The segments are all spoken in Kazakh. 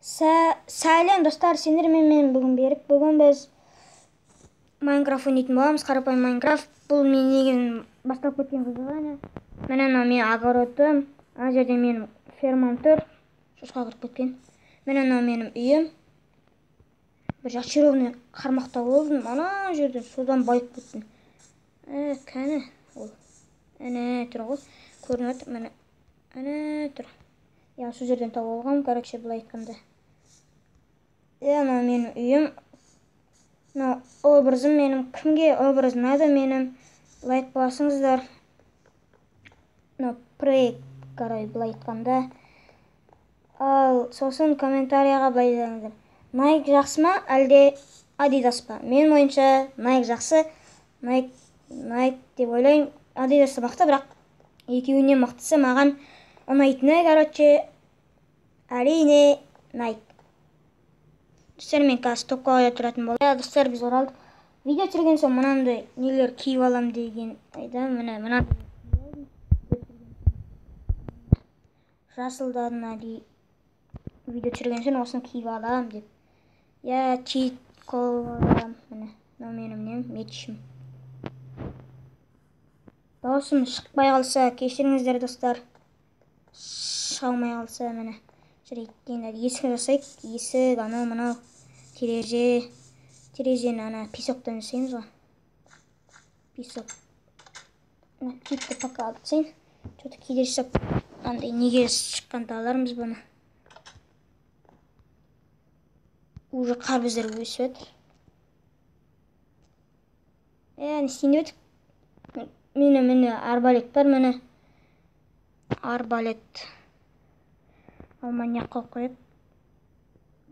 Сәлем достар, сендермен мен бүгін Берік. Бүгін біз Майнкрафт ойнайтын боламыз. Қарапайым Майнкрафт. Бұл мен негізін бастап кеткен қызығы. Міне мынау менің огородым. Ана жерде менің фермам тұр. Шошқа кіріп кеткен. Міне мынау менің үйім. Бір зачарованный қармақта болдым. Ана жерде содан байып кеттім. Кәні ол. Әне тұр ғой. Көрініп отыр. Міне. Әне тұр. Я сол жерден тауып алғам, короче, былай айтқанда. Мынау менің үйім. Мынау образым менің. Кімге образ ұнады менің? Лайк басыңыздар. Мынау проект, короче, былай айтқанда. Ал сосын комментарияға былай жазыңыздар. Nike жақсы ма, әлде Adidas па? Менің ойымша Nike жақсы. Nike деп ойлаймын. Adidas та мықты, бірақ екеуінен мықтысы маған ұнайтыны, короче, әрине Nike. Достар, мен қазір топқа қоя тұратын боламын. Достар, біз оралдық. Видео түсірген соң мынандай нелер киіп алам деген айда, міне мына жасылдарына дейін видео түсірген соң осыны киіп алам деп. Я чит қылып, міне мынау менің нем, мечім. Дауысым шықпай қалса кешіріңіздер, достар. Шыға алмай қалса, міне. Жарайды, енді есік жасайық. Есік, анау мынау терезе. Терезені ана песоктан жасаймыз ғой. Песок. Мына китті пока алып тастайын. Что-то кейде жасап андай неге шыққанда алармыз бұны. Уже қарбыздар өсіп жатыр. Не істейін деп едік? Міне, міне арбалет бар, міне. Арбалет. Алманы жаққа қойып,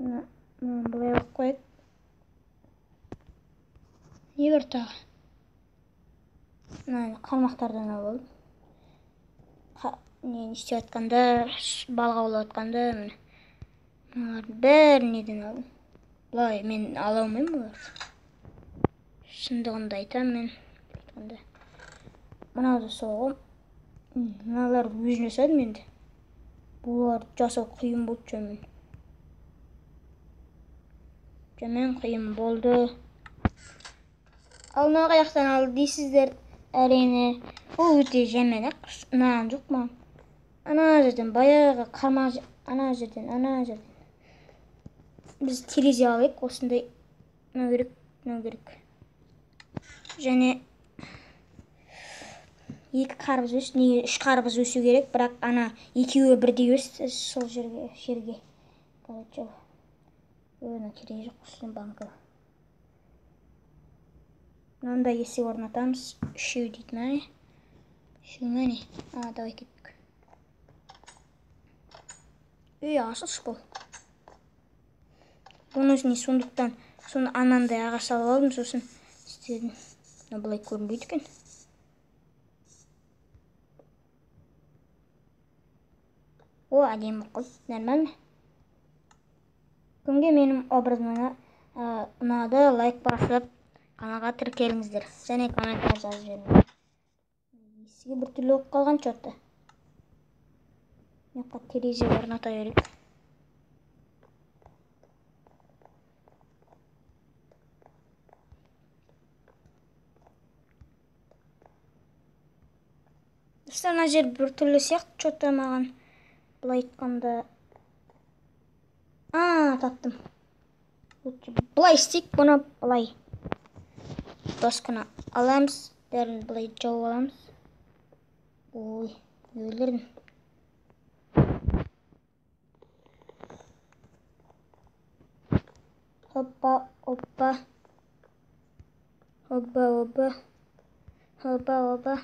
мына былай қойып қояйық. Не бар тағы? Мына қармақтардан алып алдым. Не істеп жатқанда, балық аулап жатқанда, міне. Мыналардың бәрін неден алдым. Былай мен ала алмаймын оларды. Шындығымды айтамын мен. Айтқанда. Мынау да сол ғой. Мыналарды өзім жасадым енді. Бұларды жасау қиын болды жаман. Жаман қиын болды. Ал мына қаяқтан алды дейсіздер. Әрине, ол өте жаман ақ. Ұнаған жоқ маған. Ана жерден баяғы қармақ, ана жерден, ана жерден. Біз терезе алайық, осындай. Мынау керек, мынау керек. Және екі қарбыз өсті, неге үш қарбыз өсу керек, бірақ ана екеуі бірдей өсті сол жерге. Короче, мына керегі жоқ, осының банкі. Мынандай есік орнатамыз. Үшеу дейді ме? Үшеу ме не? Давай кеттік. Үй, ашылшы бұл. Бұның өзіне сундуктан, соны анандай ағаш алып алдым, сосын істедім. Мына былай көрінбейді екен. О, әдемі болып қалды. Нормально. Кімге менің образым ұнады, лайк басып, каналға тіркеліңіздер. Және комментарий жазып жіберіңіздер. Есігі біртүрлі болып қалған чё-то. Мына жаққа терезе орната берейік. Достар, мына жер біртүрлі сияқты чё-то маған. Былай айтқанда, таптым. Лучше былай істейік, бұны былай. Досканы аламыз, бәрін былай жауып аламыз. Ой, өлдірдім. Хоппа, оппа. Хоппа, оппа. Хоппа, оппа.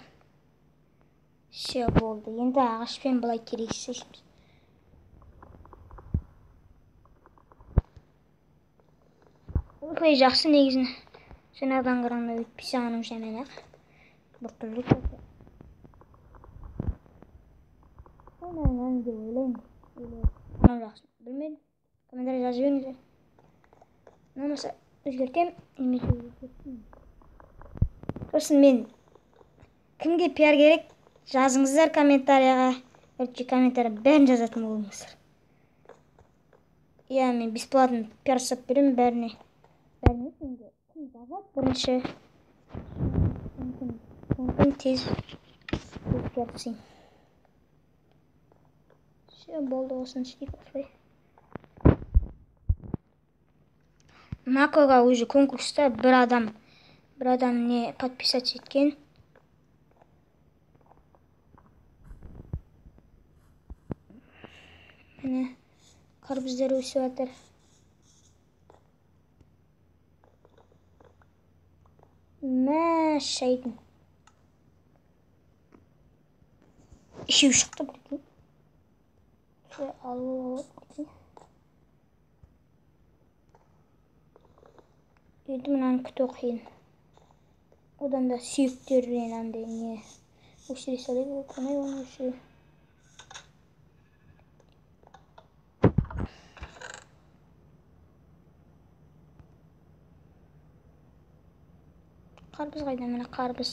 Все болды. Енді ағашпен былай терезе жасаймыз. Осылай жақсы негізін. Жаңадан қарағанда өтпесе анау жаман ақ. Біртүрлі көрінеді. Нормально деп ойлаймын. Анау жақсы. Білмедім. Комментарий жазып жіберіңіздер. Ұнамаса өзгертемін, немесе өзгертпеймін. Сосын мен кімге пиар керек, жазыңыздар комментарияға. Короче, комментарий бәрін жазатын болыңыздар. Иә, мен бесплатно пиар жасап беремін бәріне. Бәріне енді кім жазады бірінші, мүмкін тез пиар жасаймын. Все, болды, осыны істейік осылай. Накоға уже конкурста бір адам не подписаться еткен. Міне, қарбыздар өсіп жатыр. Мә, шайдың. Үшеу шықты, прикинь. Солай алып алып, прикинь. Енді мынаны күту қиын. Одан да сүйектерінен андай не өсіре салайық, оңай оны өсіру. Қарбыз қайда? Міне қарбыз.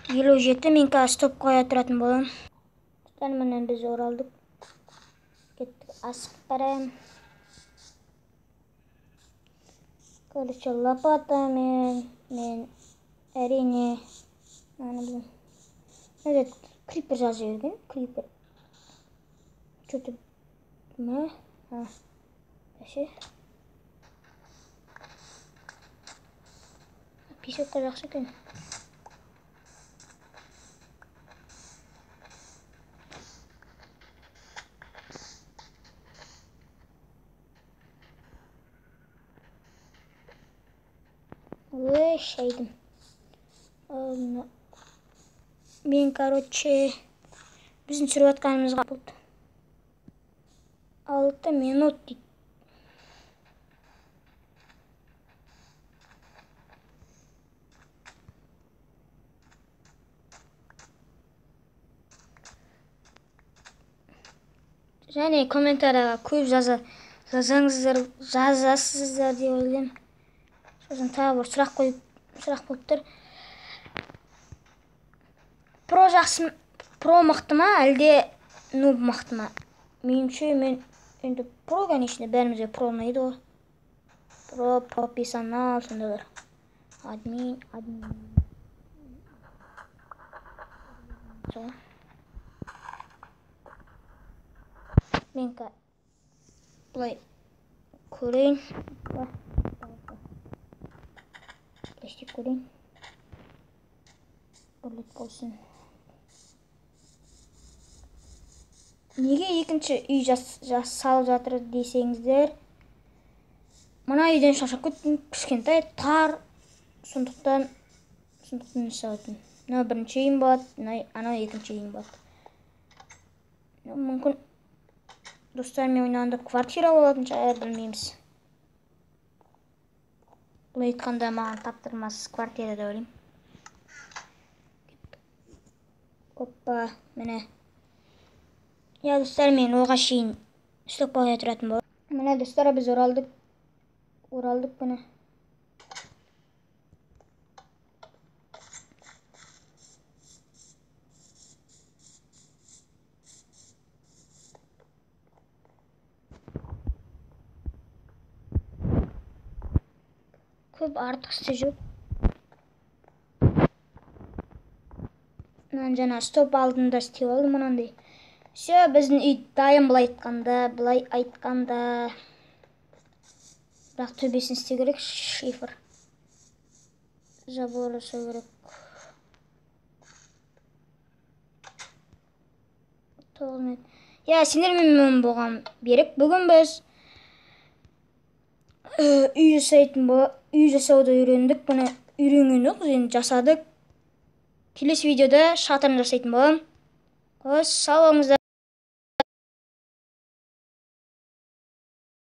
57, мен қазір стоп қоя тұратын боламын. Достар, міне біз оралдық. Кеттік, асығып барайын. Короче, лопатамен мен әрине мынаны білемін. Мына жерде крипер жазып жіберген, крипер. Чё-то мә? А, вообще. Песокқа жақсы екен. Ой, шайдым. Мен, короче, біздің түсіріп жатқанымызға болды. 6 минут дейді. Және комментарияға көп жазаңыздар, жазасыздар деп ойлаймын. Сосын тағы бір сұрақ қойып, сұрақ болып тұр. Про жақсы, про мықты ма, әлде нуб мықты ма? Меніңше, мен енді про, конечно, бәрімізге про ұнайды ғой. Про, профессионал, сондайлар. Админ, админ. Сол. Мен былай көрейін. Былай істеп көрейін. Бір рет болсын. Неге екінші үй салып жатыр десеңіздер, мына үйден шаршап кеттім, кішкентай, тар, сондықтан жасап жатырмын. Мынау бірінші үйім болады, анау екінші үйім болады. Мүмкін достармен ойнағанда квартира болатын шығар, білмейміз. Былай айтқанда маған таптырмас квартира деп ойлаймын. Опа, міне. Я, достар, мен оға шейін стоп қоя тұратын боламын. Міне, достар, біз оралдық. Оралдық, міне. Көп артық істе жоқ. Мынаны жаңа стоп алдында істеп алдым мынандай. Все, біздің үй дайын, былай айтқанда. Бірақ төбесін істеу керек, шифр. Забор жасау керек. 9 минут. Я, сендермен мен болған Берік. Бүгін біз үй жасауды үйрендік. Бұны үйренген жоқпыз, енді жасадық. Келесі видеода шатырын жасайтын боламын. Қош, сау болыңыздар.